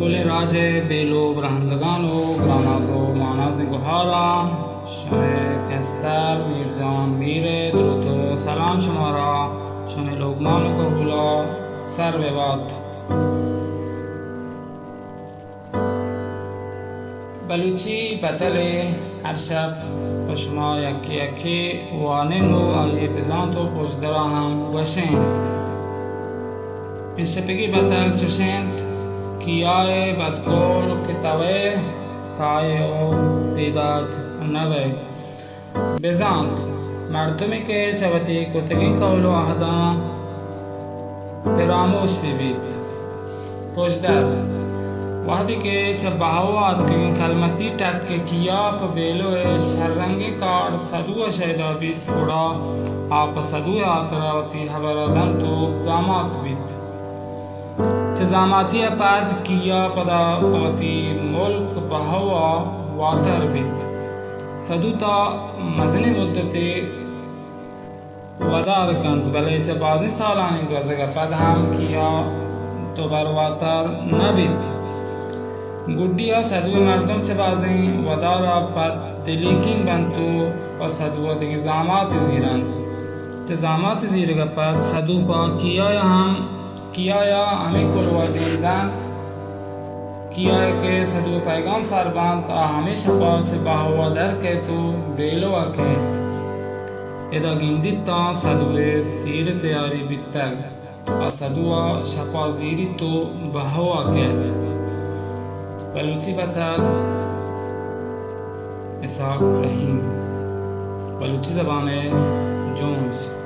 گلیں راج ءِ بے لوب رہندگان ءُ گراناز ءُ مانازیں گہاراں، شمئے کستر میر جان میر ءِ دروت ءُ سلام شمارا، شمئے لوگمان ءُ کہولا سر بہ بات۔ بلوچی بتل ءَ ہر شپ پہ شما یکے یکے وانین ءُ آئی ءِ بزانت ءُ پژدرا ہم گوشین۔ انشپگی بتل چوش انت: کیا ءِ بدقول کہ توئے کائے ءُ پیداک نہ بئے۔ بزانت، مردمے کہ چہ وتی کتگیں قول ءُ عہداں پراموش بہ بیت۔ پژدر، وہدے کہ چہ بہو ءَ آتکگیں کلمتی ٹک ءِ کیا پہ بیلو ءِ شررنگیں کاڑ سدو ءَ شیدا بیت، گڑا آ پہ سدو ءِ ہاترا وتی ہبر ءَ دنت ءُ زامات بیت۔ چہ زاماتی ءَ پد کیا پدا پہ وتی ملک بہو ءَ واتر بیت۔ سدو تا مزنیں مدتے ودار کنت، بلے چہ بازیں سالانی گوزگ ءَ پد ہم کیا دوبر واتر نہ بیت۔ گڈی ءَ سدو ءِ مردم چہ بازیں ودار ءَ پد دلیکین بنت ءُ پہ سدو ءَ دگہ زاماتے زیرنت۔ چہ زاماتے زیرگ ءَ پد سدو پہ کیا ءَ ہم کیا ءَ ہمے کلوہ دیم دنت، کیا ءَ کہ سدو ءِ پیگام سر بنت، آ ہمے شپ ءَ چہ بہو ءَ در کئیت ءُ بیلو ءَ کئیت۔ ادا گندیت تاں سدو ءِ سیر ءِ تیاری بیتگ۔ آ سدو ءَ شپ ءَ زیریت ءُ بہو ءَ کئیت۔ بلوچی بتل، اسحاق رحیم۔ بلوچی زبان ءِ جونز۔